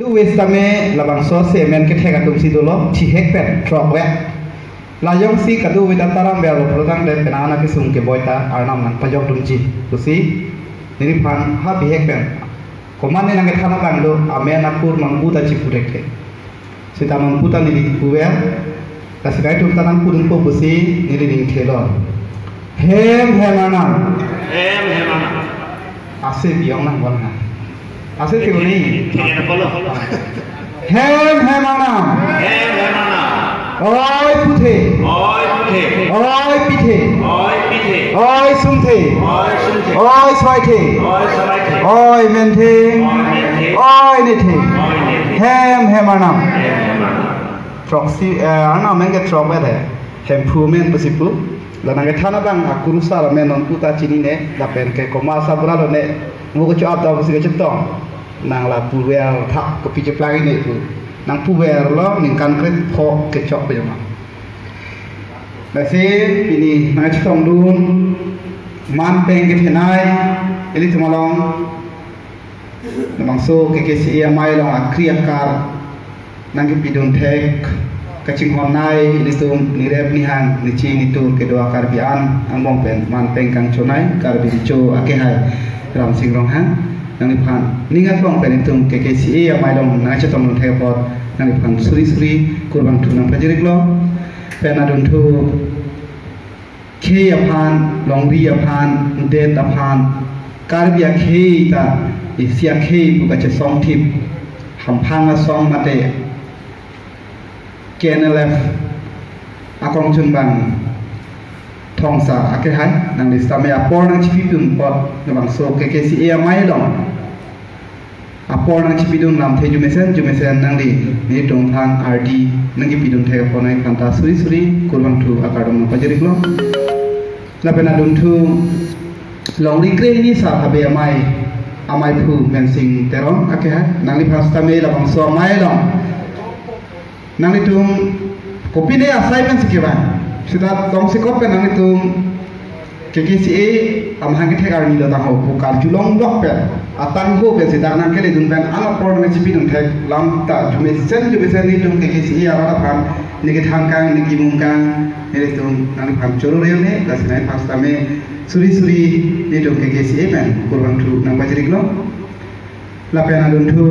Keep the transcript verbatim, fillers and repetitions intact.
Kado-ve sitame labangso semen kethek atum si dolo, thihek pen throk vet. La jongsi kado-ve ta taram ve alo pulotangte penang ana kesung keboi ta Arnam nangpajokdunji pusi neliphan ha bihek pen komatne nangkethan abang do, amen akur nonpu ta chipu thekthe. Sita nonpu ta neli puver. Lasi nangtum ta nangpudunpo pusi neli ning thelo. Hem hem Arnam. Hem hem Arnam. Ase bi-ong nang bon ha. Ase thek-o ni. Thek-e na kolo. Hem hem Arnam. Hem hem Arnam. Oi puthe. Oi puthe. Oi pithe. Oi pithe. Oi sumthe. Oi sumthe. Oi soithe. Oi soithe. Oi menthe. Oi menthe. Oi nethe. Oi nethe. Hem hem Arnam. Hem hem Arnam. Throksi, eh, Arnam amen ke throk vet he. Hemphu amen pusi pu. La nangkethan abang akurusar amen nonpu ta chinine, lapen ke komat asarbura lone, mo kecho-ap ta pusi kechetong. Nang la puver thak kopi cheplang ine pu. Nang puverlo ningkan krepho kechok pejama. Lasi pini nangchetongdun manpeng kethenei ilitum along, labangso K K C A amei along akri akar nangkepidun thek kachinghon nei ilitum nirep nihang nichi nitur kedo a-Karbi an angbong pen manpeng kangchonei Karbi Recho akehai Ramsing Ronghang, nangliphan ning angbong pen ilitum K K C A amei along nangchetongdun thek apot nangliphan suri suri kurvangthu nangpajir-iklo. Pen adunthu khei aphan, longri aphan, det aphan, Karbi akhei ta isi akhei pu kachesongthip, hamphang asong mate K N L F akongchunbang Thongsa akehai, nangli sitame apor nangchipidun apot labangso K K C A amei along apor nangchipidun lamthe jumesen jumesen nangli nelitum aphan ardi nangkepidun thek apot nangliphan ta suri suri kurvangthu akardom nangpajir-iklo. Lapen adunthu longri krehini sar habe amei, ameiphu Mensing Teron akehai, nangliphan sitame labangso amei along nanglitum kopine asai pen si kevang. Sita tongsekot pen nanglitum K K C A amahang kethek arni lo tangho pu karjulong lok pen, atangho pen sita nangkeledun pen an apor nangchipidun thek lam ta jumesen jumesen nelitum K K C A arat aphan neke thangkang neke mungkang nelitum nangliphan choro rel ne, lasi nangliphan sitame suri suri nelitum K K C A pen kurvangthu nangpajir-iklo. Lapen adunthu